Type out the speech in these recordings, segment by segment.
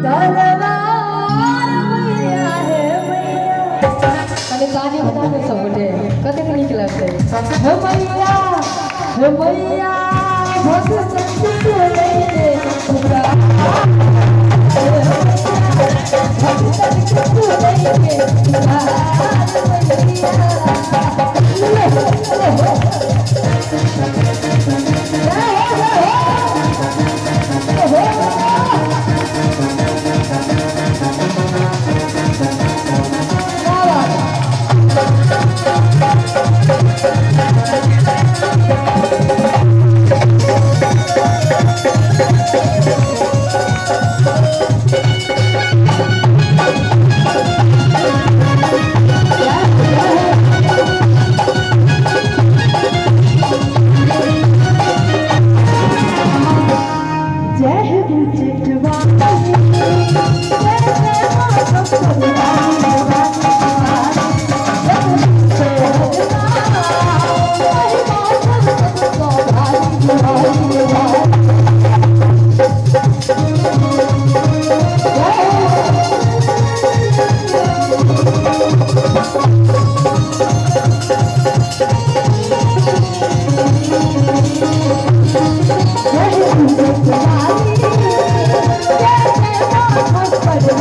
दरबार मैया हे मैया। कनि ताली बजा दे सब गोटे, कतेक नीक लगतै। हे मैया, हे मैया, भगतन के लैले पुकार, हे मैया, भगतन के लैले पुकार मैया। ले ले हो। जय हो, जय हो, हो। क्या बात है। जय हो, जय हो। जय हे उच्चवाणी, जय जय माँ खप्पर वाली,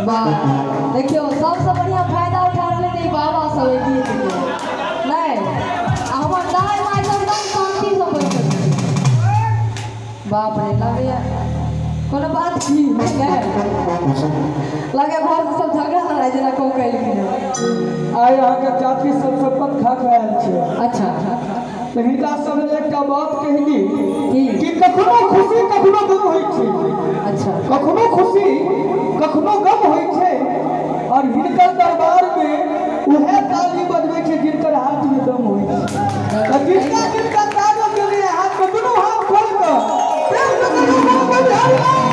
वाह, देखियौ, सबसँ बढ़िआँ फायदा उठा रहलै तऽ ई बाबा सब एहि गीतके। नहि आ हमर दाइ माइ सब एकदम शान्तिसँ बैठल छै। बाप रे, लगैया कोनो बात की नहि लगैया, घरसँ सब झगड़ा लड़ाइ जेना कऽ के एलखिन हँ। आइ अहाँके चाची सब शपथ खा कऽ आयल छै। तऽ हिनका सब लेल एकटा बात कहि दी की? कि कखनो खुशी, कखनो गम होइ छै। कखनो खुशी, कखनो गम होइ छै और हिनकर दरबार में उएह ताली बजबै छै जिनकर हाथ में दम होइ छै। तऽ जिनका जिनका ताकत के लिए हाथ में, दुनू हाथ खोल कऽ प्रेम से कहियौ, बाबा बिहारी लाल।